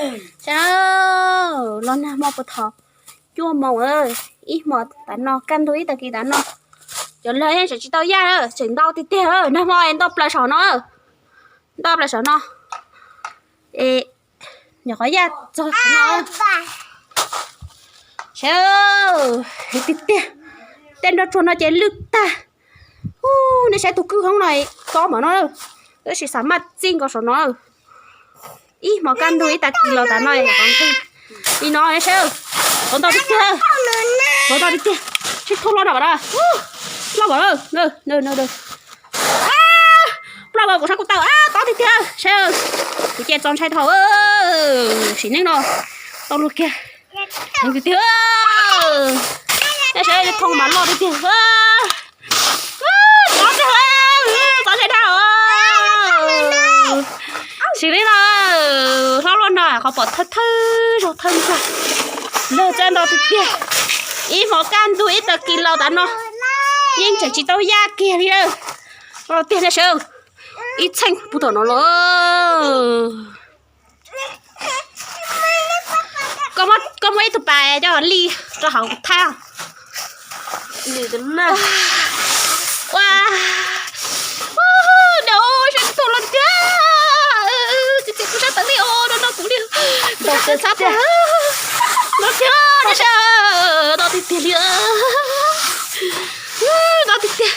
Saib, los nag hmo puag thaum cuaj moos, ib hmos tav no, kaj ntug ib tag kis tav no, cov lawg tseem tsis tau yaj, tseem ntau tiag tiag. Nag hmo es nto plaws saum no, nto plaws saum no, es nyuam qhuav yaj txog no. Saib, heev tiag tiag, tej nroj tsuag no ces lwj tag. Ub, nej saib tus kwj hoob no tob npaum no, tab sis xav maj txij nkaus saum no. Ib hmos kaj ntug ib tag kis los tav no, li no saib, qhov ntau tiag tiag, qhov ntau tiag tiag, sib thub loj no, loj npaum no. Ploj nkaus kuv sab kuv taw, tob tiag tiag saib, kuv ces txaus ntshai dhau. Sim neej no tau luag kiag, heev tiag tiag. Saib, thoob mas loj tiag tiag. Tob tiag, txaus ntshai dhau. Sim neej no hlob luaj no qhov pom thawj thawj zaug thawj ntag. Lawg txawj nto tiag tiag. Ib hmos kaj ntug ib tag kis los tav no, yeej tseem tsis tau yaj kiag li. Los tiag nej saib, ib txheej puag tom no los. Koj muab ib tug pas coj li rau hauv thaij. Ua, saib tus los tiag, txiv txiv kuv sab tawm li os, no no kuv li, kuv sab tawm, no tiag, no tiag li, no tiag tiag.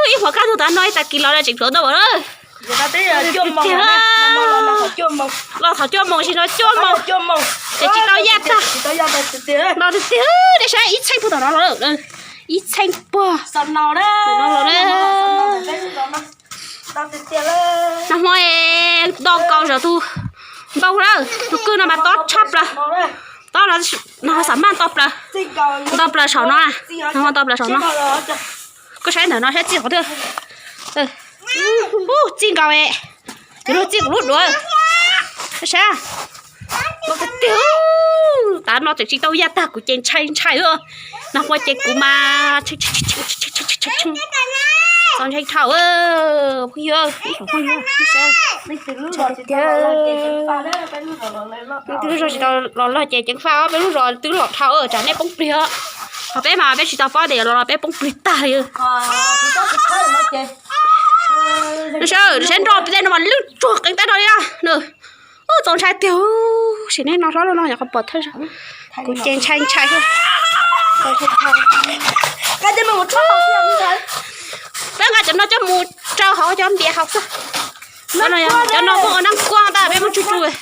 Ib hmos kaj ntug tav no ib tag kis los tseem plhuav ntau lawm. Los thaum cuaj moos, tsis no cuaj moos, ces tsis tau yaj tag. No tiag tiag, nej saib ib txheej puag tom no los, ib txheej puag no los. Nag hmo nto nkaus zaum tus npau lawm, tus kwj no mas tob tshaj plaws. Tob no, nag hmo xav maj nto plaws, nto plaws saum no, nag hmo nto plaws saum no. Koj saib ntawm no saib txij qhov twg. Ub, txij nkaus, yuav luag txij kuv lub duav. Saib, no tiag tiag, tav no tseem tsis tau yaj tag kuv ces ntshai ntshai. Nag hmo ces kuv mas txaus ntshai dhau. Phooj ywg, ib phooj ywg, twb lub zos tsis tau los log ces ceev faj, peb lub zos twb los dhau tsam nej poob plig os. Ho peb mas peb tsis tau paub tias los los peb poob plig tag li. Saib nroj tej no mas lwj tsuag qees teb no li. Ub, txaus ntshai tiag. Sim neej no hlob luaj no nyuam qhuav pom thawj zaug, kuv ces ntshai ntshai. Peb nqa cov no coj mus rau hauv cov npias hauv xwb. Cov no kuj ua nab kuaj ntag, peb muab tsuj tsuj.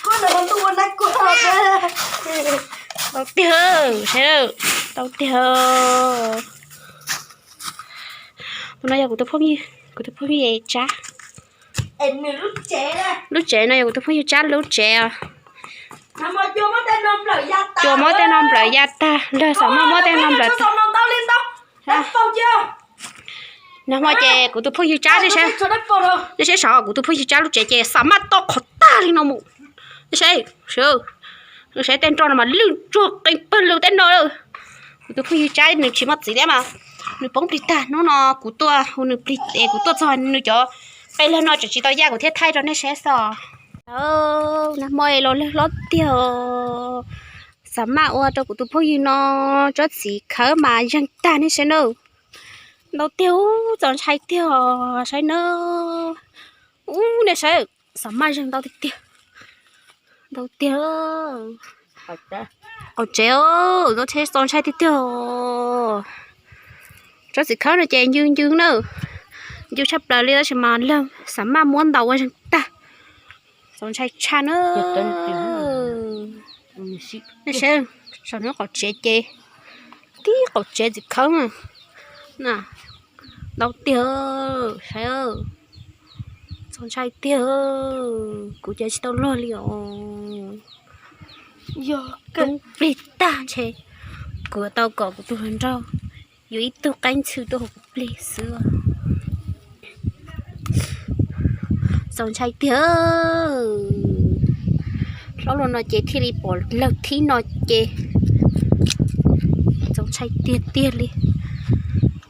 Ntau tiag, saib, ntau tiag. Tus no yog kuv tus phooj ywg, kuv tus phooj ywg Tsab. Lub tsev no yog kuv tus phooj ywg Tsab lub tsev os. Cua muab tej no nplawm ya tag, lawg xav maj muab tej no nplawm tag. Nag hmo ces kuv tus phooj ywg Tsab, nej saib saum kuv tus phooj ywg Tsab lub tsev ces xav maj to qhov tag li no mus. Nej saib, saib tej nroj no mas lwj tsuag qees pawg lug tej no. Kuv tus phooj ywg Tsab nws tsis muaj txiv thiab mas nws poob plig tag. Hnub no kuv tuaj hu nws plig es kuv tuaj txog nws cov pes lawg no tseem tsis tau yaj kuv thiaj thaij rau nej saib xwb. Nag hmo los lawg hlob tiag, xav maj ua rau kuv tus phooj ywg no tsob txiv khawv mas zeeg tag nej saib na. Ntau tiag, txaus ntshai tiag os, saib na. Ub, nej saib, xav maj zeeg ntau tiag tiag. Ntau tiag. Qaum tsev, txaus ntshai tiag tiag. Tsob txiv khawb no ces ncw ncw na, ncw tshaj plaws li tab sis mas lawg xav maj muab ntaus ua zeeg tag. Txaus ntshai tshaj na. Nej saib, saum no qaum tsev ces tib qaum tsev txiv khawb na. Ntau tiag, saib, txaus ntshai tiag. Kuv ces tsis tau luag li os. Yog poob plig tag ntshe kuv tau kom kuv tus hluas nraug yuav ib tug qeeb ntxhw tuaj hu kuv plig xwb. Txaus ntshai tiag. Hlob luaj no ces thiaj li pom lawg thib no ces txaus ntshai tiag tiag li.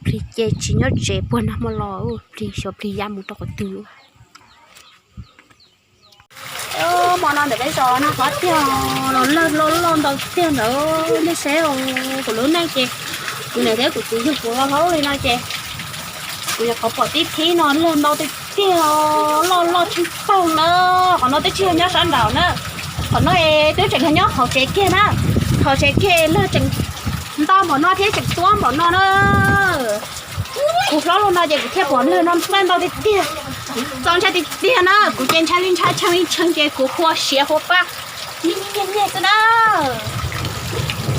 Plig ces tsis nyob tsev puag nag hmo los, plig xyov plig ya mus rau qhov twg. Hmo no ntawm peb zos no qhov tiag los lawg loj loj ntau tiag ntawd nej saib os. Kuv lub neej ces kuv niam thiab kuv txiv yug kuv los hlob li no ces kuv nyuam qhuav pom tib thib no lawg ntau tiag tiag, loj loj tshaj plaws na. Qhov no twb tsis yog nyob sab nraud na, qhov no es twb tseem yog nyob hauv tsev kiag na. Hauv tsev kiag lawg tseem ntau npaum no thiab tseem tuab npaum no na. Kuv hlob los no ces kuv thiaj pom lawg no ntau tiag tiag, txaus ntshai tiag tiag na. Kuv ces ntshai li ntshai, tshee li tshee ces kuv hua siav hua pab nyiag nyiag nyiag xwb na.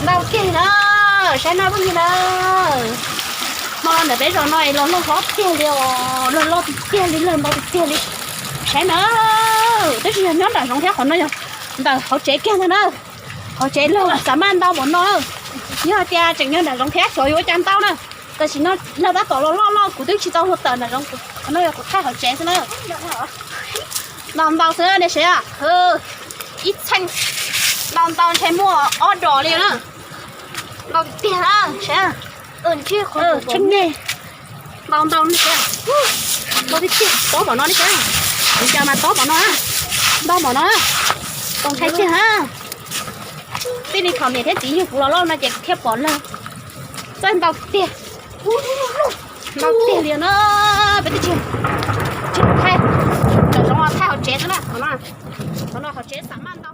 Ntau tiag na, saib no phooj ywg na. Hmo no ntawm peb zos no es los lawg hlob tiag li os, lawg loj tiag tiag li, lawg ntau tiag tiag li. Saib na, twb tsis yog nyob nram zoov thiab, qhov no yog ntawm hauv tsev kiag ntag na. Hauv tsev lawg xav maj ntau npaum no. Yog tias tseem yog nram zoov thiab xyov yuav ua cas ntau na. Tam sim no lawg tab tom los loj loj, kuv twb tsis tau luag tawm nram zoov, qhov no yog kuv thaij hauv tsev xwb na. Ntau ntau xwb nej saib, ib txheej ntau ntau ntshe muaj ob dos li na. Ntau tiag na, saib. Tseeb nej, ntau ntau nej saib. Ntau tiag tiag, tob npaum no nej saib. Kuv cas mas tob npaum no, ntau npaum no, txaus ntshai tiag na. Tij li thaum niam thiab txiv yug kuv los loj no ces kuv thiaj pom lawg. Txawj ntau tiag, ntau tiag li na. Peb twb tsis, tsis thaij, thaij hauv tsev xwb na. Qhov no hauv tsev xav maj ntau.